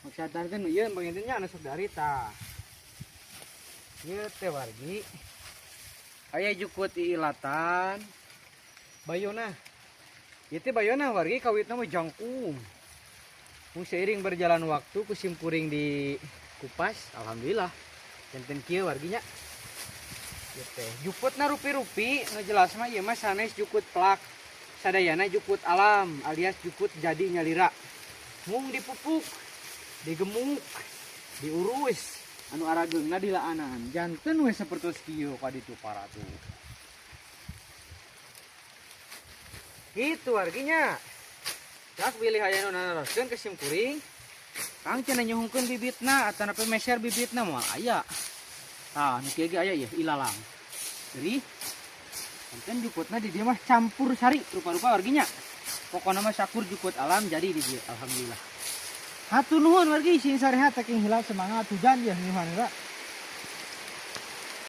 Maksudna teh nu ieu panginten nya anu sok darita. Ieu teh wargi. Aya jukut iilatan. Bayona. Ieu teh bayona wargi kawitna mah jangkung. Mung seiring berjalan waktu ku simkuring di kupas, alhamdulillah. Janten kieu warginya. Ieu teh jukutna rupi-rupi, nu jelas mah ieu mah sanes jukut plak. Sadayana jukut alam alias jukut jadi nyalira. Mung dipupuk, digemuk, diurus, anu arageungna dilaanan. Janten we sapertos kieu ka ditu paratu. Gitu warginya. Dak bilih aya nu naroskeun ke simkuring. Kang cenah nyuhungkeun bibitna atanapi meser bibitna moal aya. Tah nu kieu ge aya ieu ilalang. Jadi janten jukutna di dieu mah campur sari rupa-rupa warginya. Pokona mah sakur jukut alam jadi di dieu alhamdulillah. Hatur nuhun wargi sing sarehat saking hilap semangat hujan ya nyuhan heula.